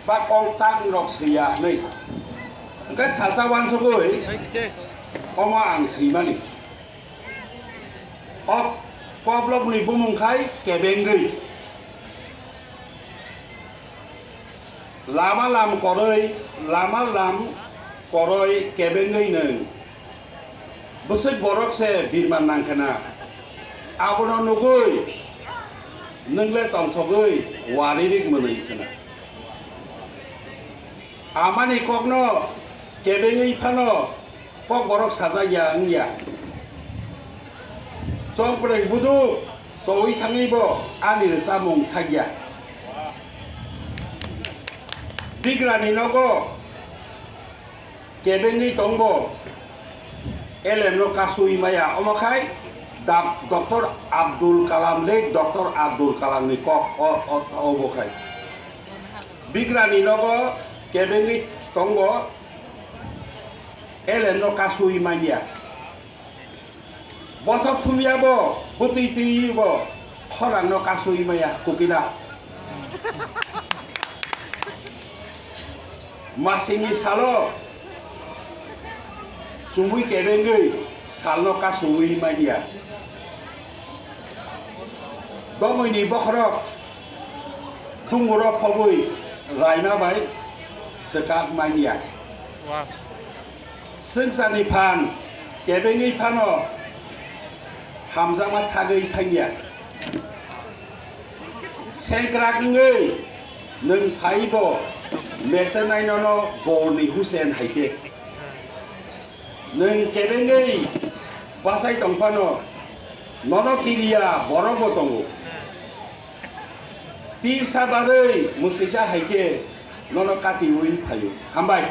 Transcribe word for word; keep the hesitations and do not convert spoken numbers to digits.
ba kok tak rok swiya hwnwi. Hwnkhe salsa uansugwi omo ang swimani. O koplokni bumung khai kebengwi. Lama lam koroi, lama lam koroi kebengwi nwng. Bwswk borok se birman nang khna. Abono nugwi nwng le tongthogwi waririk mwnwi khna. Amani kokno kebengwi phano kok borok sajak ya wngya. Chongpreng budu chowi thangwi bo ani rwchapmung thakya. Bigrani nogo kebengwi tongbo elem no kasui maya, omo khai Doctor Abdul Kalam, late Doctor Abdul Kalam ni kok o, o, obo khai. Bigrani nogo kebengwi tongbo elem no kasui manya. Bothop thumya bo, bwtwi twi bo, khorang no kasui maya, kukila. Masingni salo chumui kebengwi salno kasui manya. Dongwini bokhorok dunguro phobwi raima bai swkak manya. Swngcharni phan kebengwi phano hamjakma thagwi thangya. Sengkrak wngwi nwng phaibo mechenai nono borni husen hai khe. Nwng kebengwi bachai tong phano nono kiriya borokbo tongo. Tisa barwi mwswisa hai khe nono katiwi phaio. Hambai.